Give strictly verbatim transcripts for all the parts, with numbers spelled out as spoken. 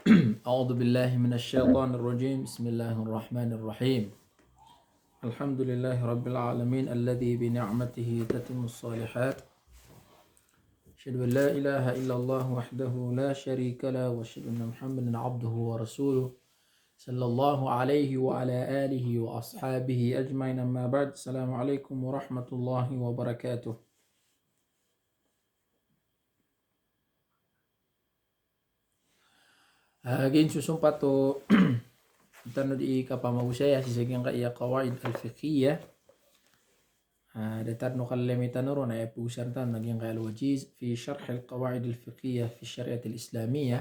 أعوذ بالله من الشيطان الرجيم. بسم الله الرحمن الرحيم. الحمد لله رب العالمين الذي بنعمته تتم الصالحات. أشهد أن لا إله إلا الله وحده لا شريك له، وأشهد أن محمدا عبده ورسوله، صلى الله عليه وعلى آله وأصحابه أجمعين. أما بعد. السلام عليكم ورحمة الله وبركاته. Ah, giya sosompat o tano di kapamagosaya sii sa giyangkaya qawaid al-fiqhiyah. Ah, datar o kalilimi tano ron, aya pagosaya tano na giyangkaya Al-Wajiz fi Sharh al-Qawaid al-Fiqhiyah fi Shariat al-Islamiyah.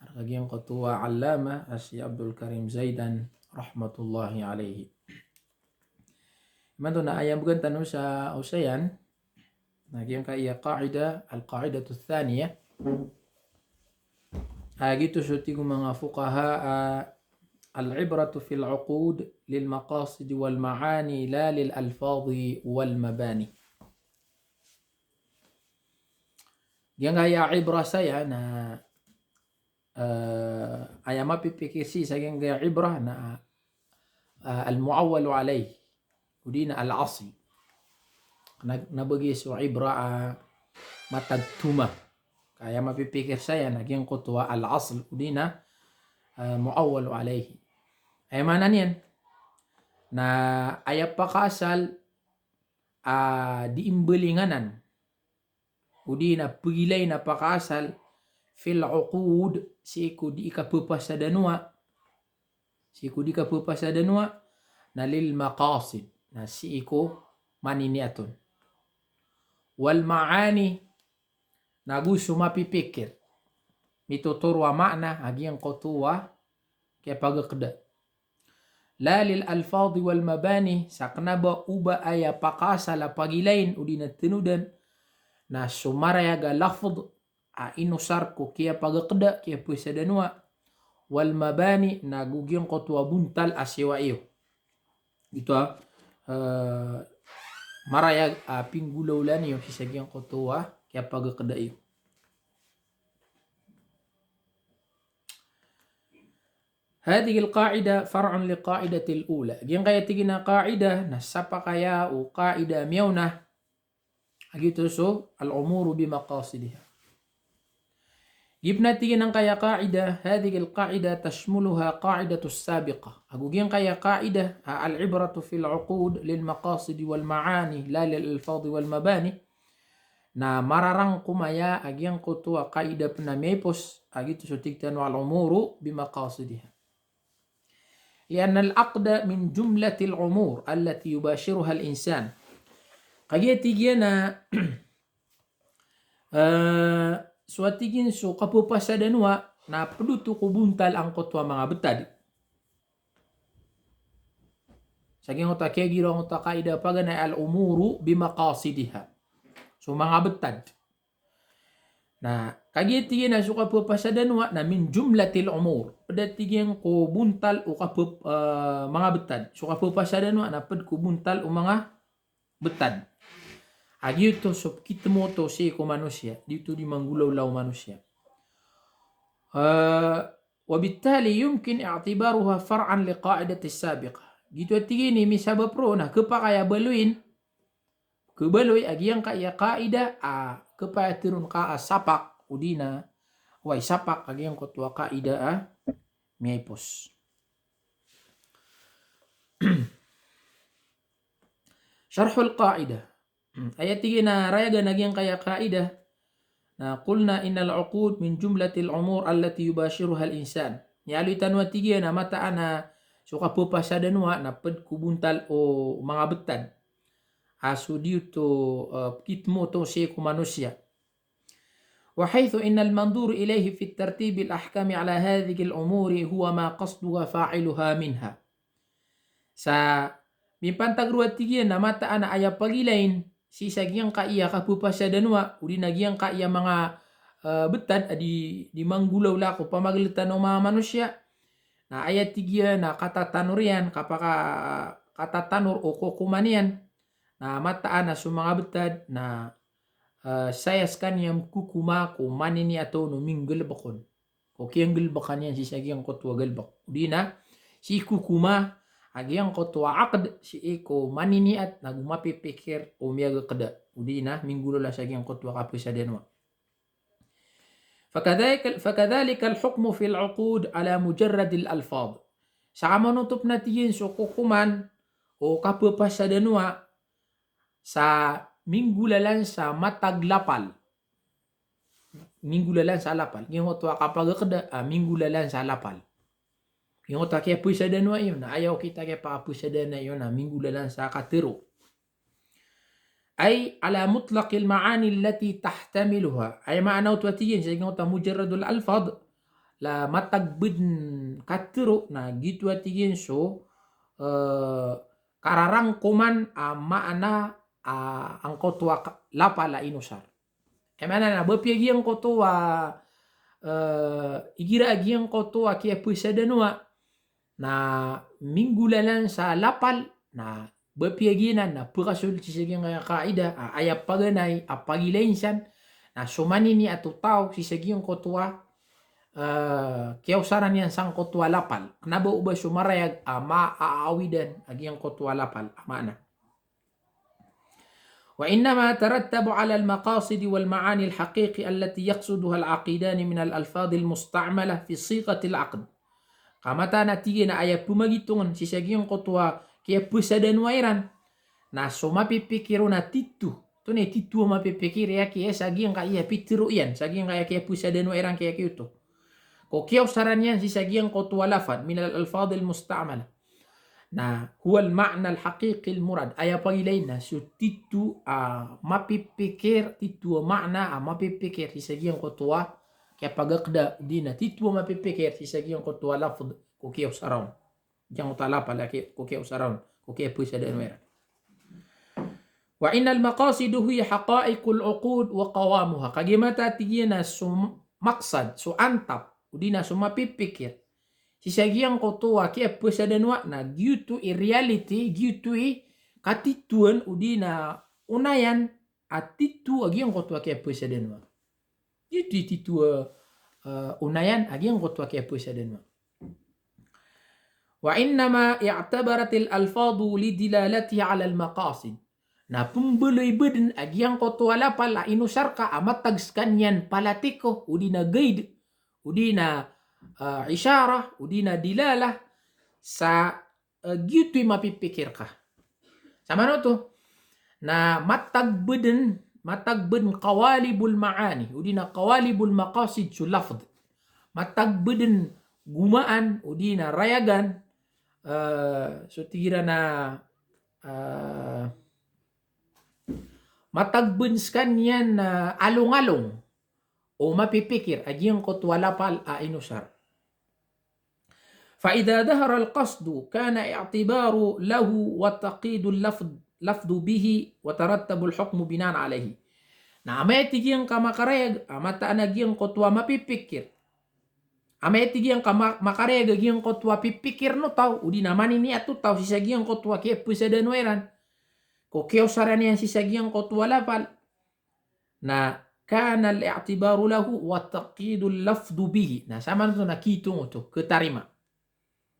Aya giyangkoto a Allamah a si Abdul Karim Zaidan rahmatullahi alayhi. Imanto na aya mbgan tano sa osayan, na giyangkaya qaida, al-qaidatu thaniyah. Ah, giyoto so tig o manga fuqaha, ah, al-ibratu fil uqud lil maqasid wal ma'ani la lil alfadhi wal mabani. Giyangkaya ibra saya na, eh, aya mapipikir sii sa giyangkaya ibra na, eh, al-mu'awwalu alayh, odi na al-asl. Na, na ba giya so ibra, ah, matag toma. Ka aya mapipikir saya na giyangkoto a al-asl, odi na, eh, mu'awwalu alayh. Aya maana niyan na aya pakaasal, ah, di imbalinganan, odi na pagilay na pakaasal, fil uqud, sii ko di kapapasad a noa, sii ko di kapapasad a noa, na lil maqasid, na sii ko maniniat on. Wal ma'ani, na go so mapipikir. Mitotoro a maana a giyangkoto a kiyapagakda. La lil alfadhi wal mabani, sa kna ba o ba aya pakaasal a pagilayn odi na tanodan, na so marayag a lafdh a inosar ko kiyapagakda, kiyapasad a noa, wal mabani, na go giyangkoto a bontal a siyowa iyo. Ito a, eh, marayag a pinggolawlaan iyo sii sa giyangkoto a kiyapagakda iyo. Hadhihi al-qa'idah far'un li qa'idatil ula. Giyangkaya tig iyan a qa'idah na sapakay o qa'idah miyaona. Giyoto so al-umuru bi maqasidiha. Giya pn a tig iyan angkaya qa'idah, hadhihi al-qa'idah tashmuluha qa'idatus sabiqah. Ago giyangkaya qa'idah, a, al-ibratu fil uqud lil maqasidi wal ma'ani la lil alfadhi wal mabani. Na mararangkom aya a giyangkoto a qa'idah pn a miyaipos, a giyoto so tig tano al-umuru bi maqasidiha. Li'anna al-aqda min jumlatil umur allati yubashiruha al-insan. Kagiya tig iyan a, eh, so a tig iyan so kapapasad a noa na pd oto ko bontal angkoto a manga btad. Sa giyangkoto a kiyagiraw angkoto a qa'idah paganay al-umuru bi maqasidiha. So manga btad. Na kagiya tig iyan a so kapapasad a noa na min jumlatil umur. Pd a tig iyan ko bontal o kapap-, eh, manga btad. So kapapasad a noa na pd ko bontal o manga btad. A giyoto so pkitmo oto sii ko manosiya, di oto di manggolawla o manosiya. Eh, wa bittali yumkin i'tibaruha far'an li qa'idatis sabiqah. Giyoto a tig iyan i misabap roo na khapakay a baloyin, khabaloy a giyangkaya qa'idah a khapakay a tharoon ka a sapak, odi na, oway, sapak a giyangkoto a qa'idah a miyaipos. Sharhul qa'idah. Aya tig iyan a rayagan a giyangkaya qa'idah na qulna innal uqud min jumlatil umur allati yubashiruhal insan. Miyaaloy tano a tig iyan a mataan a so kapapasad a noa na pd ko bontal o manga btad a so di oto, eh, pkitmo oto sii ko manosiya. Wa haythu innal mandhur ilayhi fi tartibil ahkami ala hadhihil umuri huwa ma qasduha fa'iluha minha. Sa mipantag roo a tig iyan a mataan a aya pagilayn sii sa giyangkaya kapapasad a noa, odi na giyangkaya manga, eh, btad a di, di manggolawla ko pamagltan o manga manosiya. Na aya tig iyan a katatanor iyan, kapaka-, katatanor o kokoman iyan na mataan a so manga btad na, eh, saya skaniyan kokoma ko maniniat on o minggalbk on. Ko kiyanggalbka niyan sii sa giyangkoto a galbk. O di na sii ko koma a giyangkoto a aqd, sii ko maniniat, na go mapipikir o miyagaqda. O di na minggolawla sa giyangkoto a kapsadanowa. Fakadhalika, fakadhalika al-hukmu fil uqud ala mujarradil alfadh. Sa kamanotop na tig iyan so kokoman o kapsadanowa sa minggolalan sa matag lapal. Minggolalan sa lapal. Giyangkoto a kapagaqda, ah, minggolalan sa lapal. Giyangkoto a kiyapsadanowa iyan, na aya okit a kiyapakapsadanowa iyan na minggolalan sa katharo. Ay ala mutlaqil ma'ani allati tahtamiluha. Aya maana oto a tig iyan sa giyangkoto a mujarradul alfadh, la matag bdn katharo, na giyoto a tig iyan so, eh, kararangkoman a maana a angkoto a ka-, lapal a inosar. Aya maana na ba apiya giyangkoto a, eh, igira a giyangkoto a kiyapsadanowa na minggolalan sa lapal, na ba apiya giyanan na pkasold sii sa giyangkaya a qaida, a, aya paganay a pagilayn san, na so maniniat o taw sii sa giyangkoto a, eh, kiyaosaran iyan sangkoto a lapal. Kna ba o ba so marayag a ma-, a-, aawidan a giyangkoto a lapal a maana. Wa innama tarattabu ala al-maqasid wal ma'ani al-haqiqi allati yaqsiduha al-aqidan min al-alfadh al-musta'mala fi sighati al-aqd. Ka mataan a tig iyan a aya pmagitongn sii sa giyangkoto a kiyapsadanowa iran na so mapipikir on na titho. Oto na titho a mapipikir iyan kiya sa giyangkaya pitharo iyan, sa giyangkaya kiyapsadanowa iran kiya giyoto. Ko kiyaosaran iyan sii sa giyangkoto a lapal, min al-alfadh al-musta'mala. Na huwa al-ma'na al-haqiqi al-murad. Aya pagilayn na so titho a mapipikir, titho a maana a mapipikir sii sa giyangkoto a kiyapagaqda, o di na titho a mapipikir sii sa giyangkoto a lapal ko kiyaosara on. Giyangkoto a lapal a ki-, ko kiyaosara on, ko kiyapsadanowa iran. Wa innal maqasida hiya haqa'iqul uqud wa qiwamuha. Kagiya mataan a tig iyan a so maqsad, so antap, o di na so mapipikir sii sa giyangkoto a kiyapsadanowa na giyoto i reality, giyoto i katithowan o di na onayan a titho a giyangkoto a kiyapsadanowa. Giyoto i titho a, eh, onayan a giyangkoto a kiyapsadanowa. Wa innama i'tabaratil alfadhu lidilalatiha alal maqasid. Na pmbaloy bdn a giyangkoto a lapal a inosar ka a matag skaniyan palatiko, o di na guide, o di na, eh, ishara, o di na dilalah, sa, eh, giyoto i mapipikir ka. Sa maana oto na matag bdn, matag bdn qawalibul ma'ani, o di na qawalibul maqasid so lafdh. Matag bdn gomaan, o di na rayagan, eh, so tig iran a, eh, matag bdn skaniyan, eh, alongalong o mapipikir a giyangkoto a lapal a inosar. Fa idha dhahara al-qasdu kana i'tibaru lahu wa taqyidul lafdh, lafdhu bihi wa tarattabu al-hukmu bina'an alayhi. Na amay tig iyan ka makarayag a mataan a giyangkoto a mapipikir, amay tig iyan ka ma-, makarayag a giyangkoto a pipikir o taw, o di na maniniyat o taw sii sa giyangkoto a kiyapsadanowa iran ko kiyaosara niyan sii sa giyangkoto a lapal, na kana al-i'tibaru lahu wa taqyidul lafdhu bihi. Na sa maana oto na kiitong oto, khatarima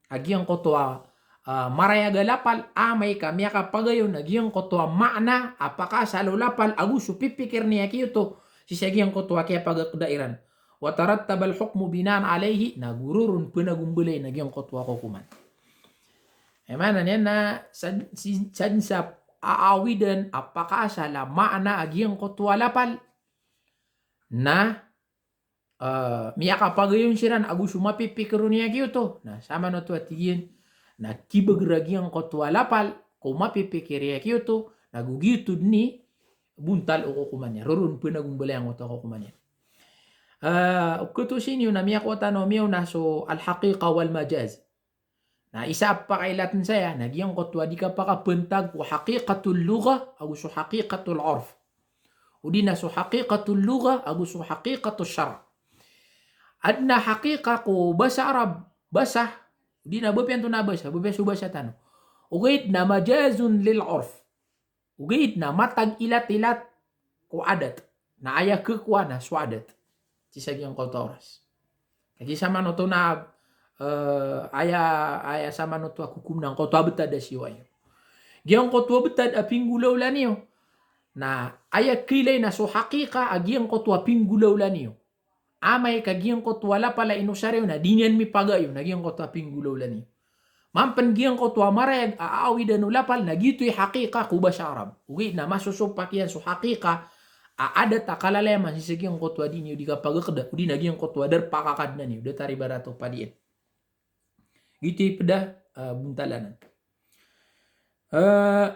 a giyangkoto a, ah, marayag a lapal amay ka miyakapagayon a giyangkoto a maana a pakaasal o lapal ago so pipikir niyan giyoto sii sa giyangkoto a kiyapagaqda iran. Wa tarattabal hukmu bina'an alayhi, na go roo ron pnagombalay a giyangkoto a kokoman. Aya maana niyan na sad-, si-, sadn sa aawidan a pakaasal a maana a giyangkoto a lapal na, eh, miyakapagayon siran ago so mapipikir iyan giyoto. Na sa maana oto a tig iyan na kibagr a giyangkoto a lapal ko mapipikir iyan giyoto, na go giyoto dn i bontal o kokoman iyan. Roo ron pnagombalay angkoto a kokoman iyan. Eh, o khatosini on na miyakowa tano a miyaona so al-haqiqa wal majaz. Na isa a pakailatn saya na giyangkoto a di kapakapantag ko haqiqatul lugha ago so haqiqatul urf. O di na so haqiqatul lugha ago so haqiqatul shar'. Adn a haqiqa ko basa Arab, basa, o di na ba piyanto na basa, ba piya so basa tano. Ogaid na majazun lil urf. Ogaid na matag ilatilat ko adat. Na aya khakowa na so adat sii sa giyangkoto a oras. Kagiya samanoto na, eh, aya, aya samanoto a kokom na angkoto a btad a siyowa iyo. Giyangkoto a btad a pinggolawla niyo na aya kailay na so haqiqa a giyangkoto a pinggolawla niyo. Amay ka giyangkoto a lapal a inosar iyo na di niyan mipagayo na giyangkoto a pinggolawla niyo. Man pn giyangkoto a marayag a awidan o lapal na giyoto i haqiqa ko basa Arab. Ogaid na masosopak iyan so haqiqa a adat a kalalayaman sii sa giyangkoto a di niyo di kapagakda, odi na giyangkoto a darpa ka Kadnan iyo, datar ibarat o padiyan. Giyoto i pd a, eh, bontalanan. Eh,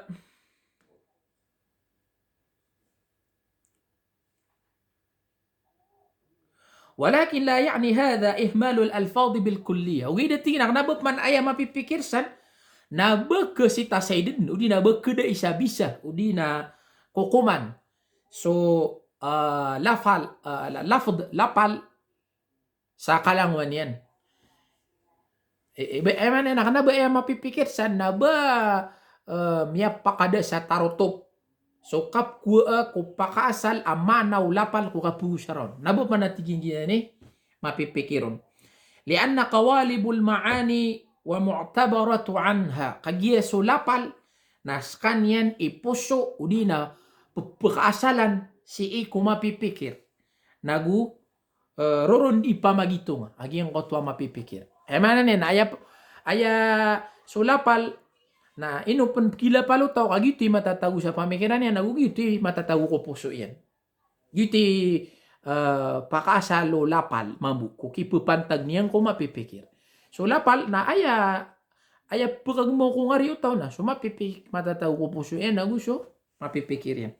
Walakin la ya'ni hadha ihmalul alfadhi bil kulliyah. Ogaid a tig iyan a kna ba pman aya mapipikir san na ba kasitasay dn, odi na ba kdai sa bisa, odi na kokoman so, ah, lafal, ah, la-, lafd, lapal sa kalangowan iyan. E, e, ba, e, maana na kna ba aya mapipikir san na ba, eh, miyapakada sa tarotop so kapkowaa ko pakaasal a maana o lapal ko kapagosara on. Na ba pman a tig iyan giyanan i mapipikir on. Li'anna qawalibul ma'ani wa mu'tabaratu anha. Kagiya so lapal na skaniyan i poso odi na p-, pkaasalan sii ko mapipikir. Nago eh, roo ron di pamagitonga a giyangkoto a mapipikir. Aya maana niyan, aya, aya so lapal, na ino pn pkilapal o taw ka giyoto i matatago sa pamikiran iyan, ago giyoto i matatago ko poso iyan. Giyoto i, eh, pakaasal o lapal mambo ko kipapantag niyan ko mapipikir. So lapal na aya, aya pkagmaw ko ngari o taw na so mapipik-, matatago ko poso iyan ago so mapipikir iyan.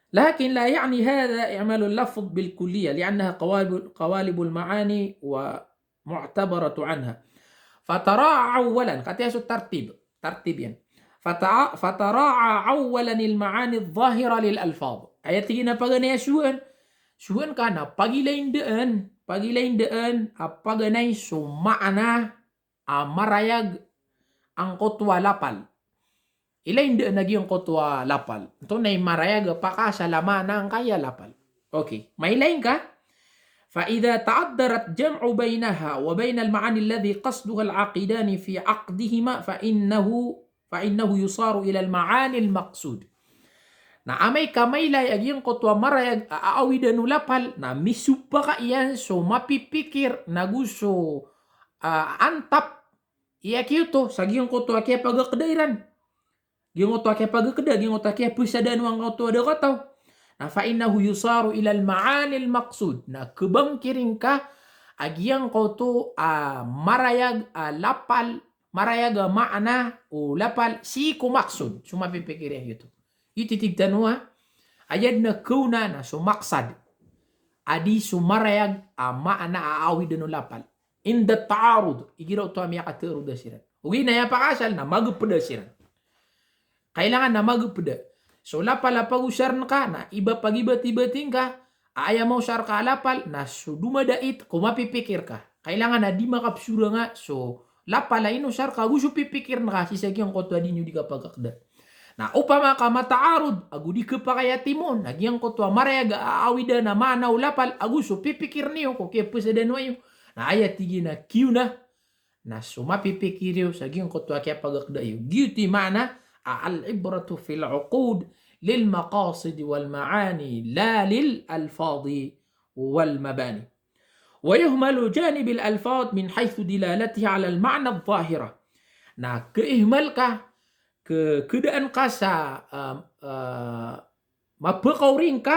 Lakin la ya'ni hadha i'malul lafdh bil kulliyah, li'annaha qawalibul, qawalibul ma'ani wa mu'tabaratu anha. Fatara'a awwalan, katii so tartib, tartib iyan. Fata-, fatara'a awwalanil ma'ani adh-dhahira lil alfadh. Aya tig iyan a paganay a sowaan, sowaan ka na pagilayn daan, pagilayn daan a paganay so maana a marayag angkoto a lapal. Ilayn daan a giyangkoto a lapal. Antonaa i marayag a pakaasal a maana angkaya lapal. Okay. Mailay ngka. Fa idha ta'addarat jam'u baynaha wa baynal ma'ani alladhi qasduha al-'aqidani fi 'aqdihima fa innahu, fa innahu yusaru ila al-ma'ani al-maqsud. Na amay ka mailay a giyangkoto a marayag a, a, awidan o lapal, na misopaka iyan so mapipikir, nago so, ah, antap iyan giyoto sa giyangkoto a kiyapagakda iran. Giyangkoto a kiyapagakda, giyangkoto a kiyapasadaan o angkoto a da kataw. Na fa innahu yusaru ilal ma'anil maqsud. Na khabangkiring ka a giyangkoto a marayag a lapal, marayag a maana o lapal sii ko maqsud. So mapipikir iyan giyoto. Giyoto i tig tano a, aya dn a kaona na so maqsad a di so marayag a maana a awidan o lapal. Inda ta'arud, igira oto a miyakata'aruda siran. Ogaid na aya pakaasal na magpda siran. Kailangan na magpda. So lapal a pagosarn ka na iba pagibatibati ngka, a aya maosar ka a lapal na so domadait ko mapipikir ka. Kailangan na di makapsorang a so lapal a inosar ka ago so pipikirn ka sii sa giyangkoto a di niyo di kapagakda. Na opama ka mata'arud ago di khapakay a timoon a giyangkoto a marayag a awidan a maana o lapal ago so pipikirn iyo ko kiyapasadaan iyo, na aya tig iyan a kiyaona na so mapipikir iyo sa giyangkoto a kiyapagakda iyo. Giyoto i maana a al-ibratu fil uqud lil maqasid wal ma'ani la lil alfadhi wal mabani. Wa yuhmalu janibil alfadh min haythu dilalatiha ala al-ma'na adh-dhahira. Na, kaihmal ka, ka, kadaan ka sa, ah, ah, mapakaori ngka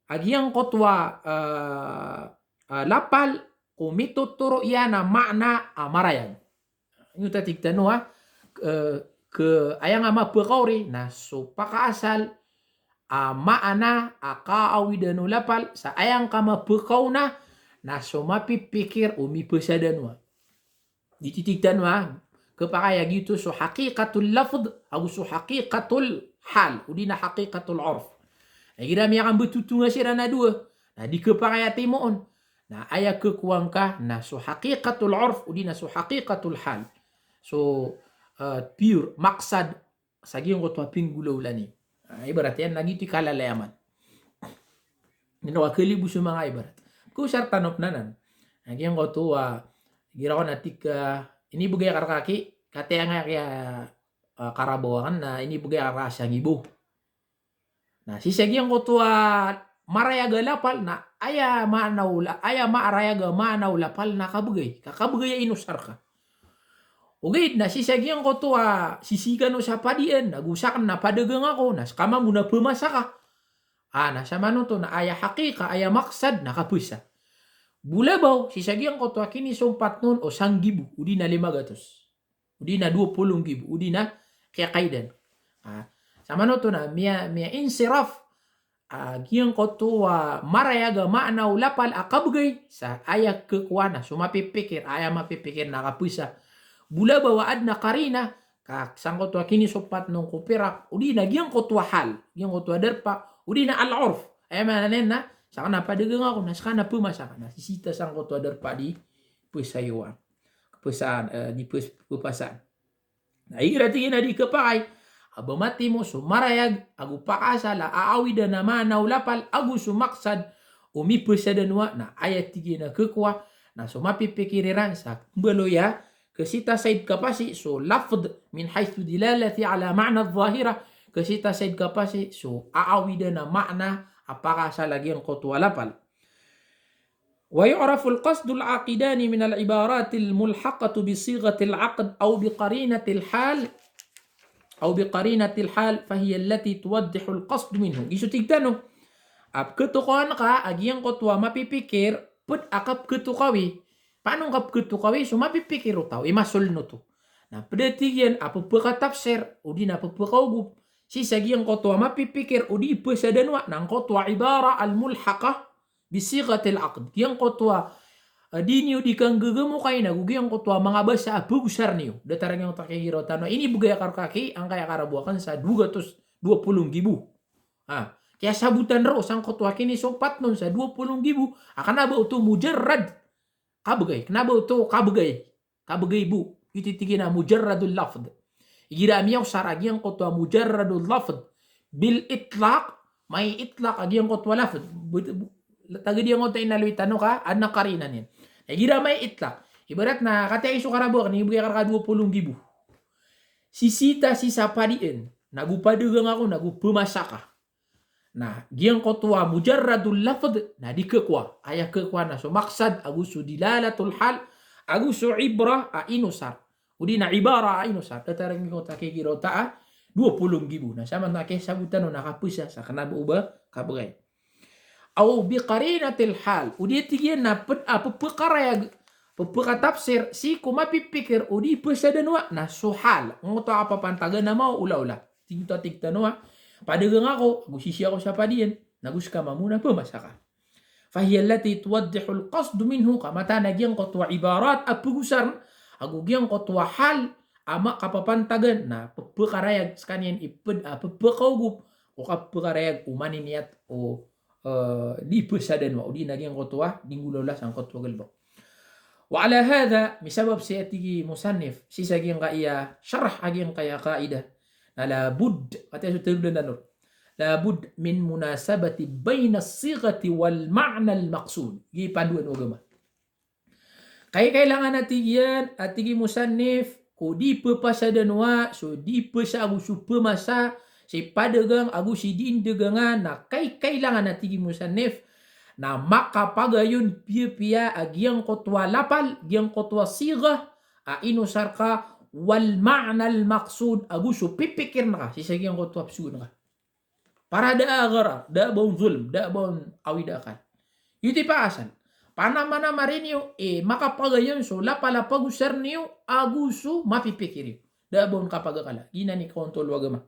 a giyangkoto a, ah, ah, lapal ko mitotoro iyan a maana a marayag. Giyoto a tig tano a, eh, ka aya nga mapakaori na so pakaasal a maana a kaawidan o lapal sa aya ngka mapakaona na so mapipikir o mipasadaan a. Giyoto i tig tano a, khapakay a giyoto so haqiqatul lafdh ago so haqiqatul hal, odi na haqiqatul urf. Igira miyakambtotonga siran a dowa, na di khapakay a timoon. Na aya khakowa ngka na so haqiqatul urf odi na so haqiqatul hal. So, eh, pure, maqsad sa giyangkoto a pinggolawlaan iyo. Ah, ibarat iyan na giyoto i kalalayaman. Ino a kalibo so manga ibarat. Ko sarta no pn anan. Na giyangkoto a, igira ko na tig ka, inibgay akn rka ki, katii angkaya, ah, karabaw akn na inibgay akn rka sa nggibo. Na sii sa giyangkoto a marayag a lapal na aya maana o la-, aya marayag a maana o lapal na kabgay. Ka kabgay a inosar ka. Ogaid na sii sa giyangkoto a sisii kano sa padian, na go sakn na padagang ako, na ska mambo na pmasa ka. Ah, na samanoto na aya haqiqa, aya maqsad, na kapasa. Bolabaw, sii sa giyangkoto a kinisompat on o sanggibo, odi na lima gatos. Odi na dowa polo nggibo, odi na kiyakaidan. Ah, samanoto na miya, miya insiraf, ah, giyangkoto a marayag a maana o lapal a kabgay, sa aya khakowa na so mapipikir, aya mapipikir na kapasa. Bolabaw a adn a qarina, ka sangkoto a kinisompat on ko pirak, odi na giyangkoto a hal, giyangkoto a darpa, odi na al-urf. Aya maana niyan na, sakn na padagang ako, na ska na pmasa ka, na sisii ta sangkoto a darpa di pasa iyo a. Kapasaan, eh, di pas-, pphasaan. Na igira tig iyan a di khapakay a ba matimo so marayag ago pakaasal a aawidan a maana o lapal ago so maqsad o mipasad a noa, na aya tig iyan a khakowa na so mapipikir iran sa mbaloy a khasitasaid kapasi so lafdh min haythu dilalati ala ma'na adh-dhahira, khasitasaid kapasi so aawidan a maana a pakaasal a giyangkoto a lapal. Wa yu'rafu al-qasdu al-aqidani min al-ibarati al-mulhaqati bi sighati al-aqd aw bi qarinati al-hal, aw bi qarinati al-hal, fa hiya allati tuwaddihu al-qasd minhu. Giya so tig tano a pkhatokawan ka a giyangkoto a mapipikir, pd a kapkhatokawi. Paano kapkhatokawi? So mapipikir o taw, imasoln oto. Na pd a tig iyan a pphakatafsir, odi na pphakaogop sii sa giyangkoto a mapipikir, odi pphasad a noa, na angkoto a ibara al-mulhaqa bi sighati al-aqd. Giyangkoto a, ah, di niyo di kanggagamokay na go giyangkoto a manga basa a pagosar niyo. Datar a giyangkoto a kiyagira tano a inibgay akn rka ki, angkaya karabaw akn sa dowa gatos dowa polo nggibo. Ah, kiyasabotan roo sangkoto a kinisompat on sa dowa polo nggibo a kna ba oto mujarrad kabgay, kna ba oto kabgay. Kabgay bo. Giyoto i tig iyan a mujarradul lafdh. Igira a miyaosar a giyangkoto a mujarradul lafdh bil itlaq, maiitlaq a giyangkoto a lafdh. But-, bu-, tagad iyan angkoto a inaloy tano ka, adn a qarina niyan. Na igira a maiitlaq, ibarat na katii so karabaw akn, inibgay akn rka dowa polo nggibo. Sisii ta sii sa padian, na go padagang ako, na go pmasa ka. Na giyangkoto a mujarradul lafdh na di khakowa. Aya khakowa na so maqsad ago so dilalatul hal ago so ibrah a inosar. Odi na ibara a inosar. Datar a giyangkoto a kiyagira oto a dowa polo nggibo. Na saman na kiyasabotan on na kapasa sa kna ba o ba kabgay. Aw bi qarinatil hal. Odi a tig iyan na pd a pphakarayaga, pphakatafsir sii ko mapipikir odi pphasad a noa na so hal. Angkoto a kapapantagan a maolaola. Tig oto a tig tano a padagang ako, ago sisii ako sa padian, na go ska mambo na pmasa ka. Fa hiya allati tuwaddihul qasd minhu, ka mataan a giyangkoto a ibarat a pagosarn, ago giyangkoto a hal a ma-, kapapantagan, na pphakarayaga skaniyan i pd a pphakaogop o kapphakarayaga o maniniyat o, eh, di pphasad a noa, odi na giyangkoto a di nggolaola sangkoto a galbk. Wa ala hadha, misabap sii a tig i musannif, sii sa giyangkaya sharh a giyangkaya qaidah, na la budd, ati a so tharoon tano, la budd min munasabati bayna as-sighati wal ma'na al-maqsud. Giya pandoan o agama. Kai-, kailangan a tig iyan, a tig i musannif, ko di pphasad a noa, so di pphasa ago so pmasa, si padagang ago si di ndagangan, na kai-, kailangan a tig i musannif, na makapagayon piyapiya a giyangkoto a lapal, giyangkoto a sighah a inosar ka, wal ma'na al-maqsud, ago so pipikirn ka sii sa giyangkoto a psogoan ka. Para da a gharar, da a ba on zulm, da a ba on awid a akal. Giyoto i pakaasal. Panamanamari niyo, eh, makapagayon so lapal a pagosar niyo ago so mapipikir iyo. Da a ba on kapagakala. Giyanan i kaontol o agama.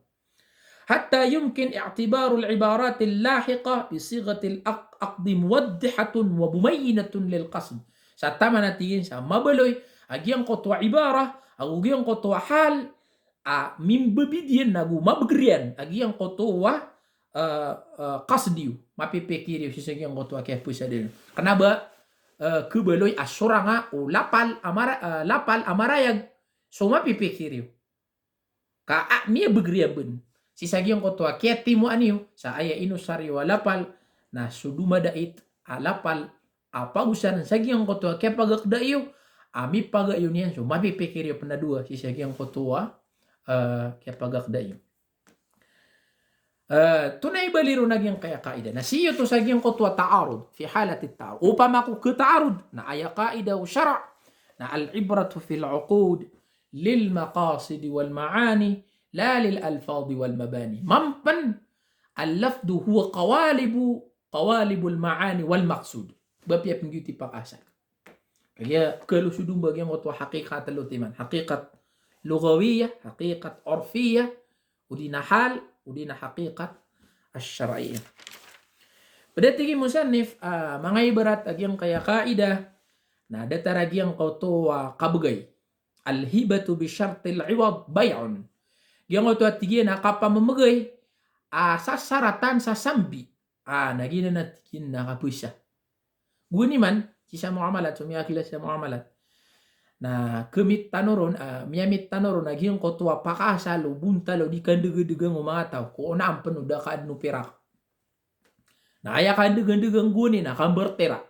Hatta yumkin i'tibarul ibaratil lahiqah bi sighatil aq-, aqdi muwaddihatun wa mubayyinatun lil qasd. Sa taman a tig iyan sa mabaloy a giyangkoto a ibarah ago giyangkoto a hal a mimbibid iyan ago mabagr iyan a giyangkoto a, eh, eh, qasd iyo, mapipikir iyo sii sa giyangkoto a kiyapasad iyo. Kna ba, eh, khabaloy a sorang o lapal a mara-, eh, lapal a marayag so mapipikir iyo. Ka a miyabagr iyan bn sii sa giyangkoto a kiyatimoan iyo sa aya inosar iyo a lapal, na so domadait a lapal a pagosaran sa giyangkoto a kiyapagakda iyo, a mipagayon iyan so mapipikir iyo pn a dowa sii sa giyangkoto a, eh, kiyapagakda iyo. Eh, tonaa i bali ron a giyangkaya kaida. Na sii oto sa giyangkoto a ta'arud, fi halati ta'arud. Opama ko kataarud, na aya kaida o shara', na al-ibratu fil uqud lil maqasid wal ma'ani, la lil alfadh wal mabani. Mampan al-lafdhu huwa qawalibu, qawalibul ma'ani wal maqsud. Ba piya pn giyoto i pakaasal. Kagiya kalo so domba giyangkoto a haqiqat tlo timan. Haqiqat lughawiyah, haqiqat urfiyah, odi na hal, odi na haqiqat ash-shar'iyyah. Pd a tig i musannif, ah, manga ibarat a giyangkaya kaida, na datar a giyangkoto a kabgay. Al-hibatu bi shartil iwad bay'un. Giyangkoto a tig iyan a kapamamgay, ah, sa saratan sa sambi. Ah, na giyanan a tig iyan na kabasa. Gowani man, sii sa muamalat, so miyakila sa muamalat. Na kmit tano ron, ah, miyamit tano ron a giyangkoto a pakaasal o bontal o di kandgdgan o manga taw ko onaan pn o da ka adn o pirak. Na aya kandgdgan gowani na kambartera.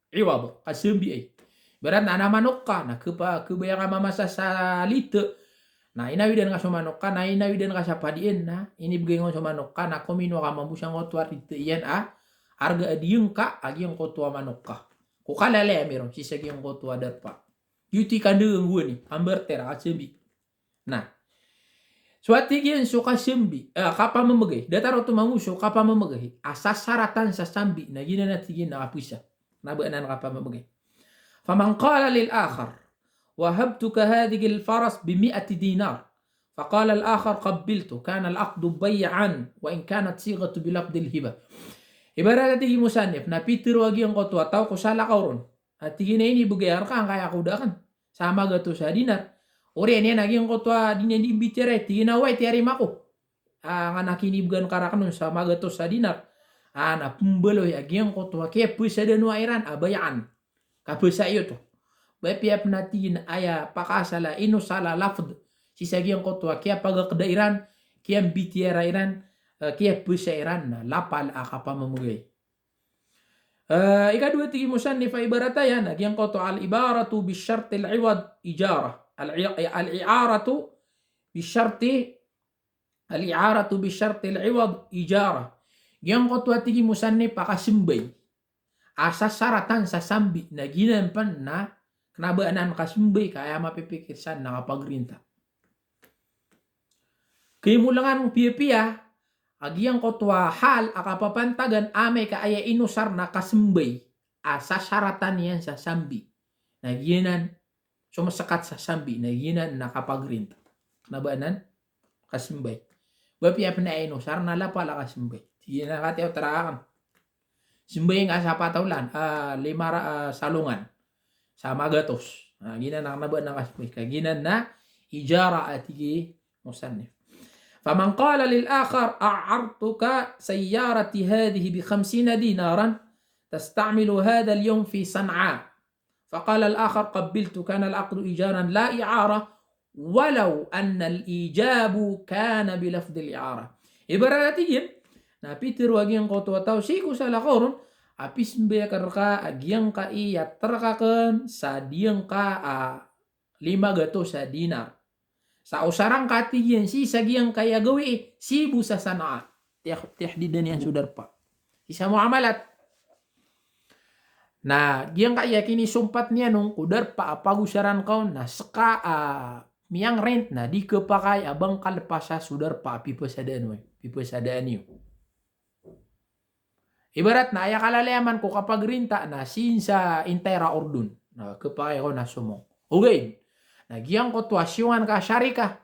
Iwad, kasambi ay. Ibarat na adn a manok ka, na kpa-, kbaya ka mamasa sa lite. Na inawidan ka so manok ka, na inawidan ka sa padiin, na inibgay ngka so manok ka, na kominowa ka mambo sangkoto a lite iyan a arga a diyangka a giyangkoto a manok ka. Ko kalalayaman iron sii sa giyangkoto a darpa. Giyoto i kandgdgan gowani, kambartera, kasambi. Na so a tig iyan so kasambi, eh, kapamamgay. Datar oto mambo so kapamamgay a sa saratan sa sambi, na giyanan a tig iyan na kabasa. Kna ba anan kapamamgay. Faman qala lil akhar, "Wahabtuka hadhihil faras bi mi'ati dinar." Faqala al-akhar, "Qabiltu." Kana al-aqdu bay'an, wa in kanat sighatu bi lafdhil hibah. Ibarat a tig i musannif, na pitharo a giyangkoto a taw ko salakaw ron. A tig iyan a inibgay akn rka angkaya ko da akn sa magatos a dinar. Oriyan iyan a giyangkoto a di niyan di mbitiyarai, tig iyan a oway, tiyarima ko. Ah, ngka na kinibgan ka rakn on sa magatos a dinar. Ah, na pmbaloy a giyangkoto a kiyapasadanoa iran a bay'an. Kabasa iyo oto. Ba piya pn a tig iyan a aya pakaasal a inosar a lafdh sii sa giyangkoto a kiyapagakda iran, kiyambitiyara iran, eh, kiyabasa iran, na lapal a kapamamgay. Eh, ikadowa tig i musannif a ibarat aya na giyangkoto al-ibaratu bi shartil iwad ijara. Al-i-, al-i'aratu bi sharti, al-i'aratu bi shartil iwad ijara. Giyangkoto a tig i musannif a kasmbay a sa saratan sa sambi, na giyanan pn na kna ba anan kasmbay ka aya mapipikir san na kapagrinta. Kimolangan piyapiya a giyangkoto a hal a kapapantagan amay ka aya inosar na kasmbay a sa saratan iyan sa sambi. Na giyanan so masakat sa sambi, na giyanan na kapagrinta. Kna ba anan kasmbay. Ba piya pn a inosar na lapal a kasmbay. Tig iyan a katiya o trakn. Smbay ngka sa patawlan, ah, lima ra-, ah, salongan. Sa magatos. Ah, giyanan na kna ba anan kasmbay. Ka giyanan na ijara a tig i musannif. Faman qala lil akhar, "A'artuka sayyarati hadhihi bi khamsina dinaran, tasta'milu hadhal yawm fi San'a." Faqala al-akhar, "Qabiltu," kana al-aqdu ijaran la i'ara, walaw anna al-ijabu kana bi lafdhil i'ara. Ibarat a tig iyan, na pitharo a giyangkoto a taw sii ko salakaw ron, a pismbay akn rka a giyangkai a trak akn sa diyangka a lima gatos a dinar. Sa osara ngka, tig iyan, sii sa giyangkaya gawii, sii bo sa Sanaa. Tih-, tihdidan iyan so darpa. Sii sa muamalat. Na giyangkaya kinisompat niyan on ko darpa a pagosaran ka on, na ska a miyangrent, na di khapakay a ba ngka lepasa so darpa a pipasadaan, pipasadaan iyo. Ibarat na aya kalalayaman ko kapagrinta na sii sa entire a Urdun. Na khapakay ko na somong. Ogaid na giyangkoto a siyongan ka sharika,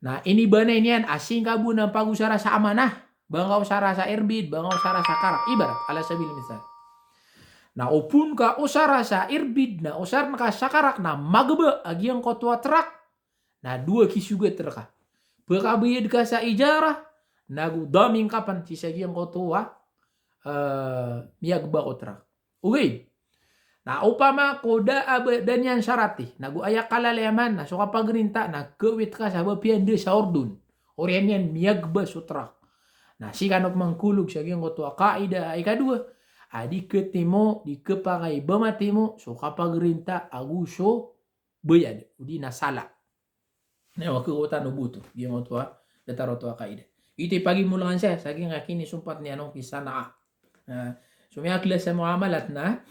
na inibanay niyan a sii ngka bo na pagosara sa amanah, ba ngka osara sa irbid, ba ngka osara sa karak. Ibarat, ala sabilil misal. Na o phoon ka osara sa irbid, na osarn ka sa karak, na magba a giyangkoto a trak, na dowa kisogat rka. Phakabayad ka sa ijara, nago damin ka pn sii sa giyangkoto a, eh, miyagba ko trak. Ogaid na opama ko da a ba, da niyan sharati, nago aya kalalayaman na so kapagrinta na khawit ka sa ba piya nda sa Urdun. Oriyan iyan miyagba so trak. Na sii kano pman kolog sa giyangkoto a kaida a ikadowa, a di ketimo, di kepakay ba matimo so kapagrinta ago so bayad odi na sala. Na waka ko tano boto giyangkoto a datar oto a kaida. Ito i pagimolangan saya sa giyangkai a kinisompat niyan o ki Sana'a. Na so miyaklas a muamalat na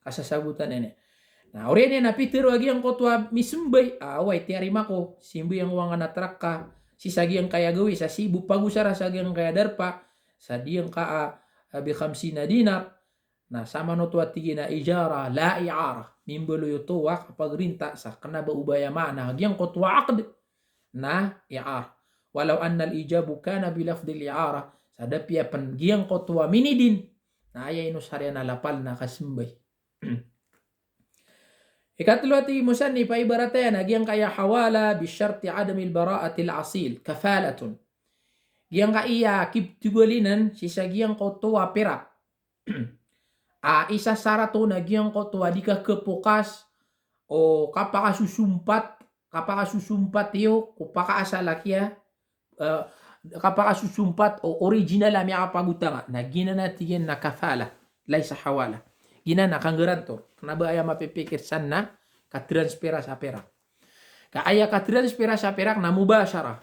kasasabotan ini. Na oriyan iyan na pitero a giyangkoto a misembay a, oway, tiyarima ko, simbay angko angka na trakka sii sa giyangkai a gawii sa sii bo pagosara sa giyangkai a darpa sa giyangkai a, a, bi khamsina dinar. Na samanoto a tig iyan a ijara la i'ara. Mimbaloy oto a kapagrinta sa kena ba o ba aya maana giyangkoto a aqd na i'ara. Walaw anna al-ijabu kana bi lafdil i'ara. Sa da piya pen giyangkoto a minidin na aya inosar iyan a lapal na kasembay. Ikatlo a tig i musannif a ibarat iyan a giyangkai a hawala bi sharti adamil bara'atil asil kafalatun. Giyangkai a kiptogalinan sii sa giyangkoto a pirak. A isa sarat on na giyangkoto a di ka kepokas o kapakasusompat, kapakasusompat iyo ko pakaasal a kiya, eh, kapakasusompat o original a miyakapagotanga. Na giyanan a tig iyan na kafala, laysa hawala. Giyanan a kanggarantor. Kena ba aya mapipikir san na katransfera sa pirak. Ka aya katransfera sa pirak na mubashara.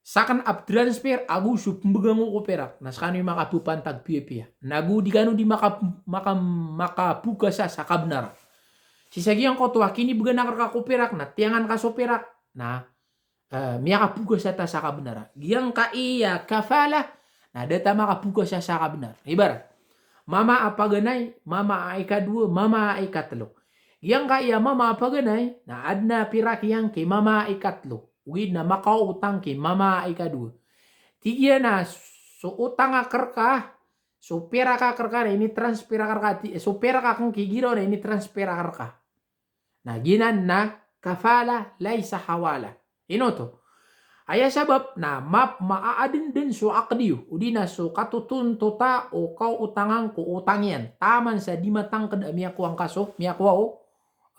Saken a ptransfer ago so pmbegango ko pirak na sekano i makapepantag piyapiya. Na go di kano di maka, maka, makapokasa sa kabenar. Sii sa giyangkoto a kinibegan aken reka ko pirak na tiyangan ka so pirak na, eh, miyakapokasa ta sa kabenar. Giyangkai a kafala na da ta makapokasa sa kabenar. Ibarat mama a paganay, mama a ikadowa, mama a ikatlo. Giyangkai a mama a paganay na aden a pirak iyan ki mama a ikatlo. Ogaid na makaotang ki mama a ikadowa. Tig iyan a so otang aken reka, so pirak aken reka na initransfer aken reka, ti, so pirak aken ki giraw na initransfer aken reka. Na giyanan na kafala laysa hawala. Ino oto? Aya sabap na map, maaden den so aqd iyo, odi na so katotontota o kaotangan ko otang iyan taman sa di matangked a miyakowa ngka so, miyakowa o,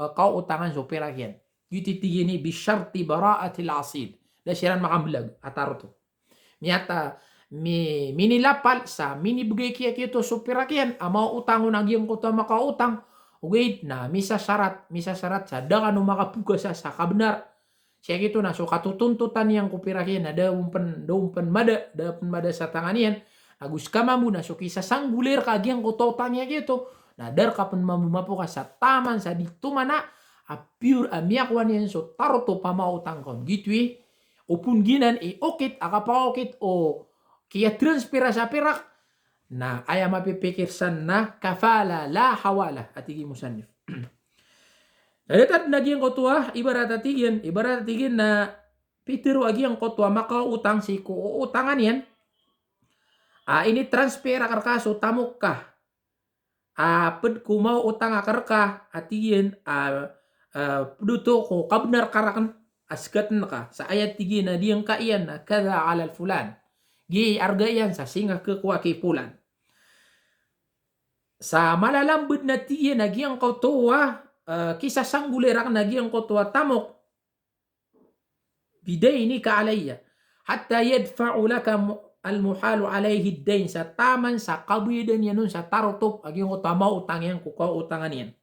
eh, kaotangan so pirak iyan. Giyoto i tig iyan i bi sharti bara'atil asil. Da siran makambelag a tarotop. Miyata, mi, minilapal sa minibegay kiya giyoto so pirak iyan a maotang on a giyangkoto a makaotang. Ogaid na misasarat, misasarat sa da kano makapokasa sa kabenar. Sii sa giyoto na so katotontotan iyan ko pirak iyan na da on pen, da on pen mada, da pen mada sa tangan iyan. Ago seka mambo na so kisasanggolay reka giyangkoto a otang iyan giyoto na da reka pen mambo mapokasa taman sa di tomana a pure a miyakowa niyan so tarotop a maotang ka on. Giyoto i, opama giyanan i okit a kapakaokit o kiyatransfera sa pirak na aya mapipikir san na kafala la hawala a tig i musannif. Na datar den a giyangkoto a ibarat a tig iyan, ibarat a tig iyan na pitero a giyangkoto a makaotang sii ko otangan iyan a initransfer aken reka so tamok ka. A ped ko maotang aken reka a tig iyan a, a, ped oto ko kabenar ka raken a sekaten ka. Sa aya tig iyan a giyangkai iyan na kadha alal fulan. Gii arga iyan sa singa kekowa ki fulan. Sa malalambed na tig iyan a giyangkoto a, eh, kisasanggolay raken a giyangkoto a tamok. Bidainika alayya hatta yadfa'a laka mu-, al-muhalu alayhi ad-dayn, sa taman sa kabayadan iyan on sa tarotop a giyangkoto a maotang iyan ko kaotangan iyan.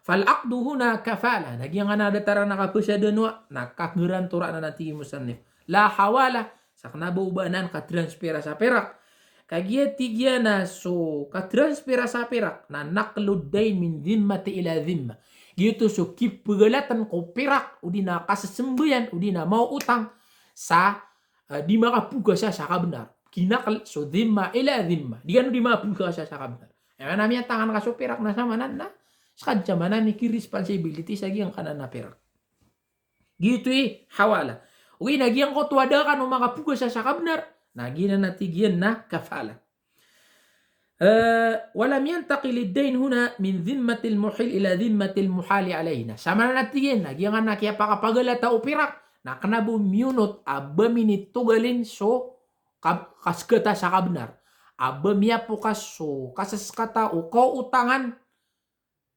Fal aqdu huna kafala, na giyangkanan a datar a kapasad on na kagarantoran a tig i musannif. La hawala, sa kena ba o ba anan katransfera sa pirak. Kagiya tig iyan a so katransfera sa pirak na naqlud dayn min dhimmati ila dhimma. Giyoto so kipegalaten ko pirak odi na kasesembayan odi na maotang sa, eh, di makapokasa sa kabenar. Kinaql so dhimma ila dhimma. Di kano di makapokasa sa kabenar. Aya maana miyatangan ka so pirak na samanan na sekadsa manan i ki-responsibility sa giyangkanan a pirak. Giyoto i hawala. Ogaid na giyangkoto a da kano makapokasa sa kabenar, na giyanan a tig iyan na kafala. Eh, walam yantaqil ad-dayn huna min dhimmatil muhil ila dhimmatil muhali alayhi. Na samanan a tig iyan na giyangkanan a kiyapakapagalata o pirak na kena bo miyonot a ba minitogalin so ka-, kasekata sa kabenar. A ba miyapokas so kasasekata o kaotangan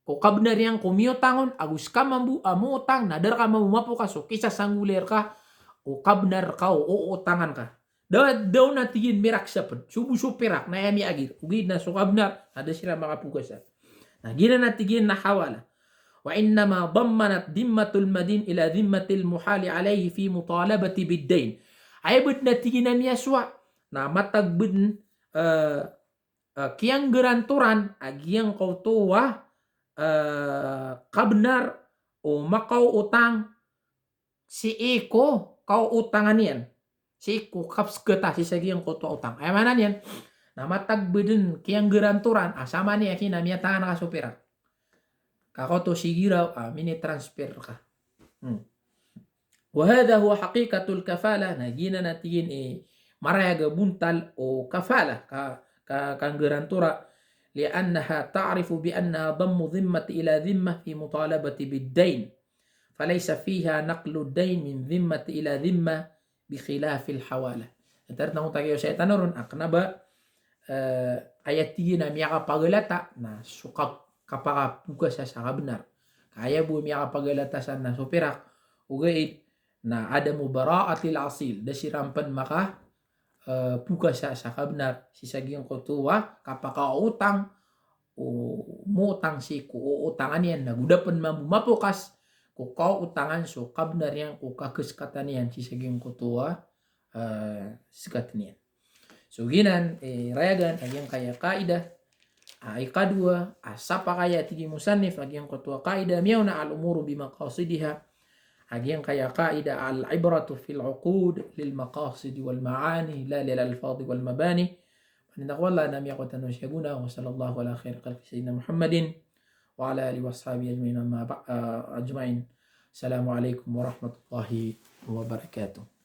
ko kabenar iyan ko miyotang on, ago seka mambo a mootang na da reka mambo mapokas so kisasanggolay reka o kabenar reka o otangan ka. Da, da on a tig iyan miraksa pn. So bo so pirak na aya miyaagir. Ogaid na so kabnar, na da siran makapokasa. Na giyanan a tig iyan na hawala. Wa innama dammanat dhimmatul madin ila dhimmatil muhali alayhi fi mutalabati bid dayn. Aya bdn a tig iyan a miyasowa, na matag bdn, eh, eh, kiyanggarantoran a giyangkoto a, eh, kabnar o makaootang sii ko kaotangan iyan. Sii ko kapskata sii sa giyangkoto a otang. Aya maana niyan, na matag bdn kiyanggarantoran a saman iyan kina miyatangan ka so pirak. Ka kaoto sigiraw a mini-transfer ka. Hmm. Wa hadha huwa haqiqatul kafalah. Na giyanan a tig iyan i marayag a bontal o kafalah, ka, ka, kanggarantora. Li'annaha ta'rifu bi annaha dammu dhimmati ila dhimmah fi mutalabati bid dayn. Falaysa fiha naqlu dayn min dhimmati ila dhimmah bi khilafil hawala. Antar tangotang iyo saya tano ron, a kna ba, eh, aya tig iyan a miyakapagalata na so kap-, kapakapokasa sa kabnar. Ka aya bo miyakapagalata san na so pirak, ogaid na adamu bara'atil asil, da siran pn maka, eh, pokasa sa kabnar sii sa giyangkoto a kapakaotang o mootang sii ko ootangan iyan, na go da pn mambo mapokas ko kaotangan so kabnar iyan ko kakskatan iyan sii sa giyangkoto a, eh, skatan iyan. So giyanan, eh, rayagan a giyangkaya kaidah. A ikadowa, a sapakay a tig i musannif a giyangkoto a kaidah, miyaona al umuru bi maqasidiha. A giyangkaya kaidah, al ibratu fil uqud lil maqasidi wal ma'ani la lil alfadi wal mabani. Paninta ko Allah na miyakowa tano siya gona. Wa sallallahu ala khairi khalqi sayyidina Muhammadin wa ala alihi wa sahbihi ajma'in, amma ba-, eh, ajma'in. Assalamu alaikum warahmatullahi wabarakatuh.